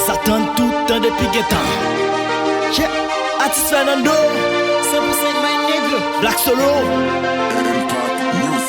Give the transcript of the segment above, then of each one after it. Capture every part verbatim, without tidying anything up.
Sa tann tout tan depi gentan. Yeah, atis Fernando, cent pour cent my nigga, Black Solo.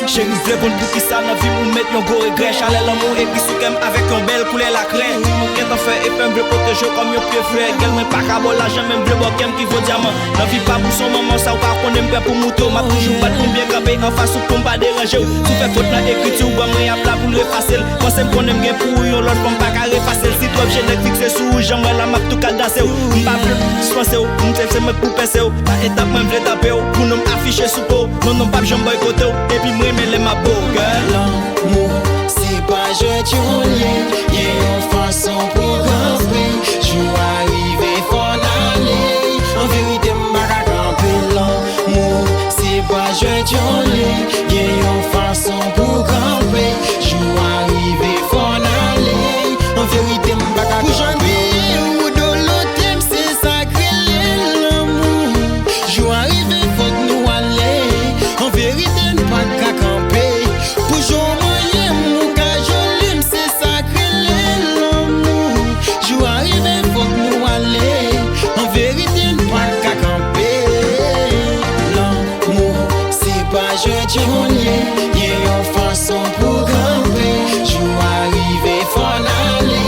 Cheri vle konn poukisa nan vi m ou met yon gwo regrè. Chalè lanmou epi sou kè m avèk yon bèl koulè lakrè. Ou gentan fè epe m vle pwoteje w kòm yon pye frè. Gèl mwen pa ka ba w lajan men m vle ba w kè m ki vo dyaman. Nan vi pa pou son manman sa ou pa konnen m prè pou moute w. M ap toujou bat pou m byen kanpe anfas ou pou m pa deranje w. Si w fè fot nan ekriti w ban mwen y ap la pou l efase l. Panse m konnen m gen pou ou yon lòt fanm pa ka refase l. Si twòp je nèg fikse sou ou jan m wè la m ap tou kadase w. M pa vle dispanse w, m se se mwen k pou pèse w. Pa etap mwen vle tape w, pou non m afiche sou po w. Non non m p ap janm bòykote w, epi m renmen lè m ap bo w, girl. Lanmou se pa jwèt yon lye, gen yon fason pou kanpe. Jou a rive fò n ale. An verite m pa ka kanpe. Lanmou se pa jwèt yon lye, gen yon fason pou kanpe. Jou a rive fò n ale. An verite m pa ka kanpe. Pou jan m bliye ou dolote m se sa k rele lanmou. Jou a rive fòk nou ale. An verite n pa ka kanpe. Pou jan w manyen m ou kajole m se sa k rele lanmou. Jou a rive fòk nou ale. An verite n pa ka kanpe. Lanmou se pa jwèt yon lye. Gen yon fason pou kanpe. Jou a rive fò n ale.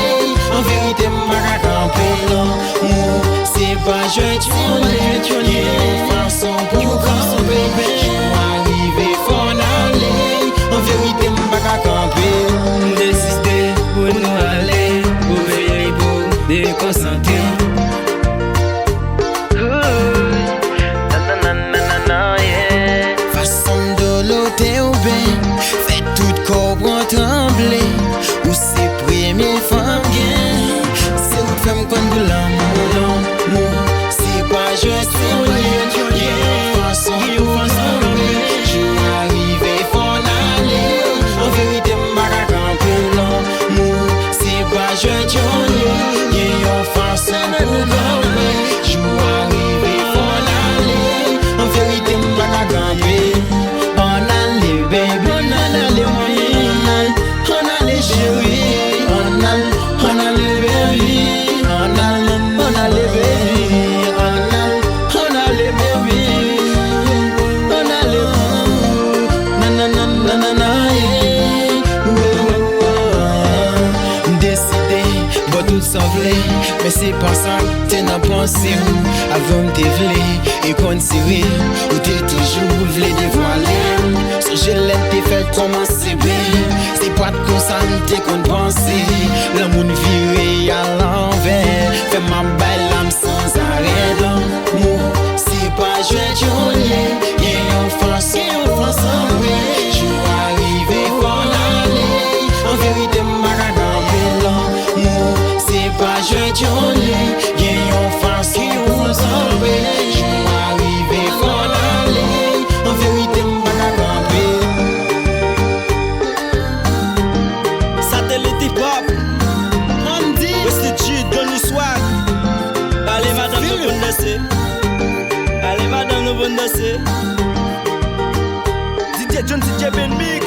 An verite m pa ka kanpe. Lanmou se pa jwèt yon lye. Gen yon fason pou kanpe. Jou a rive fò n ale. An verite m pa ka kanpe. M deside pou nou ale. Ou veye pou dekonsantre. Ooh, na, na, na, na, na, na, yeah. Fason m dolote w ben fè tout kò w pran tranble. Ou se premye fanm gen. Se ou k fè m konn pou lanmou. Lanmou se pa jwèt, se yon lye. Gen yon fason pou kanpe. Jou a rive fò n ale. An verite m pa ka kanpe. Lanmou se pa jwèt yon lye. Gen yon fason pou kanpe. Jou a rive fò n ale. An verite m pa ka kanpe. Ann ale baby, ann ale mami, ann al, ann ale cheri, ann al, ann ale baby, ann al, ann ale baby, ann al, ann ale baby, ann ale, ooh, na, na, na, na, na, na, yeah. Ooh, ooh, ooh. M deside ba w tout sa w vle, men se pa sa k te nan panse m. Avan m te vle e konn sere, ou te toujou vle devwale m. Sonje lè n te fèk kòmanse, babe, se pa t konsa m te konn panse. Lanmou n vire a lanvè, fè m ap bay lam sanzarè. Lanmou se pa jwèt yon lye, gen yon fason pou kanpe. Jou a rive fò n ale. An verite m pa ka kanpe. Lanmou se pa jwèt yon lye, gen yon fason pou kanpe. Jou a rive fò n ale. An verite m pa ka kanpe. Satelit Hip Hop, Andy, Wesley G, Donny Swag. Ale madanm nou konn danse. Ale madanm nou konn danse. D J John, D J Ben Mix.